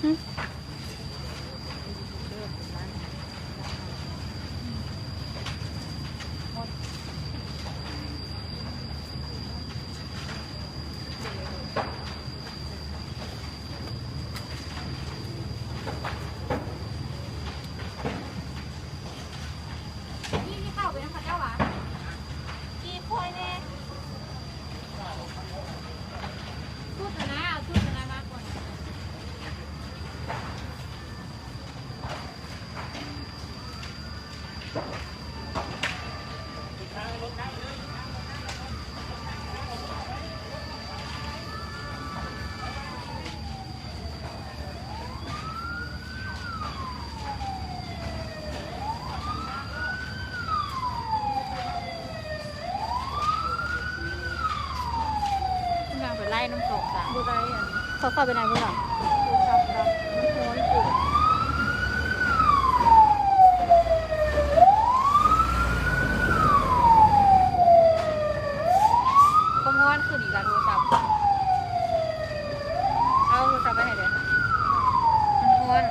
ນີ້ ນີ້ເຂົ້າໄປນຳເຂົາເຈົ້າຫວາ? ອີ່ຂ້ອຍແນ່ ຊຸດຫັ້ນນະ ເອົາຊຸດຫັ້ນນະມາກ່ອນ. ນາງໄປໄລ່ນຳສອງສາມ ບໍ່ໄດ້ ອັນ ເຂົາເຂົ້າໄປໃນພຸ້ນຫວາ? ໂທລະສັບດັບ ມັນຮ້ອນເກີນ. ຄວາມຮ້ອນຂຶ້ນອີກລະ ໂທລະສັບ. ເອົາໂທລະສັບໄປໃຫ້ແດ່ ມັນຮ້ອນ.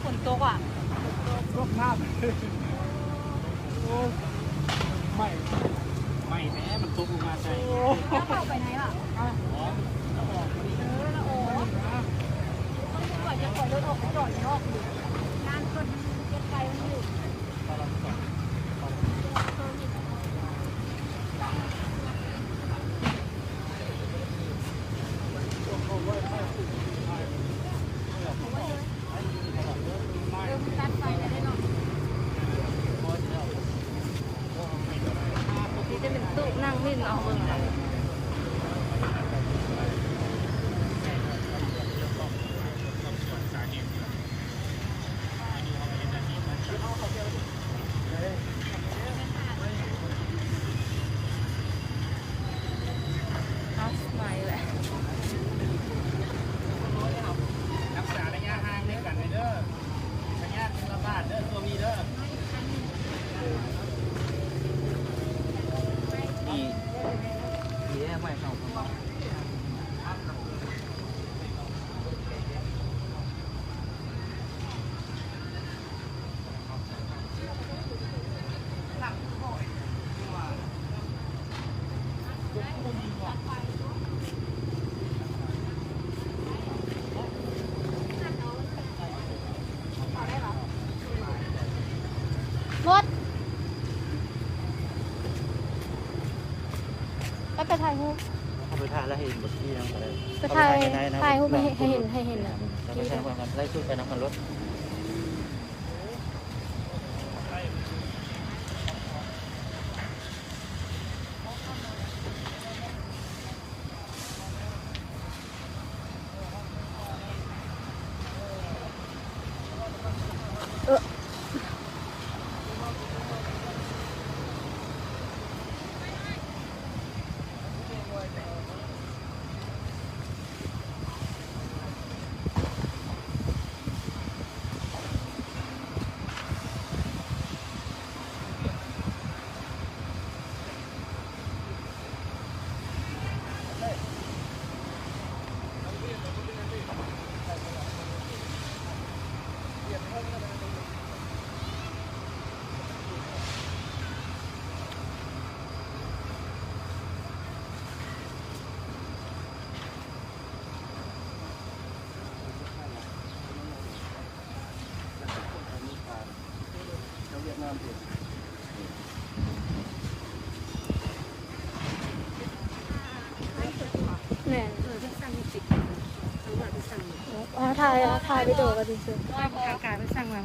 ຝົນຕົກຫວາ? ຕົກນ້ຳ ໂອ້ຍ ໄໝ້ ໄໝ້ແທ້ ມັນຕົກລົງມາໃສ່. ໂອ້ ແລ້ວເຂົ້າໄປໃນຫວາ? ອໍ ເອີ ລະອອກ ຂ້ອຍຈະຂໍລົດອອກໄປຈອດຢູ່ນອກ ຢ້ານເພິ່ນ ເອົາ ສະບາຍແຫຼະ ຮັກສາໄລຍະຫ່າງໃຫ້ກັນເດີ ພະຍາດລະບາດເດີ ຊ່ວງນີ້ເດີ. ລົດ ໄປ ໄປຖ່າຍຮູບ ເຂົ້າໄປຖ່າຍແລ້ວເຫັນບໍ່ ທີ່ຍັງກໍໄດ້ ໄປຖ່າຍ ເຂົ້າໄປຖ່າຍໃນນັ້ນ ຖ່າຍຮູບໃຫ້ ໃຫ້ເຫັນ ໃຫ້ເຫັນນະ ເຮົາໄປຖ່າຍພ້ອມກັນ ໄລຟ໌ສົດໄປນຳກັນໂລດ. ແມ່ນ ເອີ ເພິ່ນສັ່ງໃຫ້ປິດ ເພິ່ນວ່າເພິ່ນສັ່ງ ເອົາ ຖ່າຍ ເອົາ ຖ່າຍວິດີໂອໄວ້ຊື່ໆ ທາງການເພິ່ນສັ່ງມາ.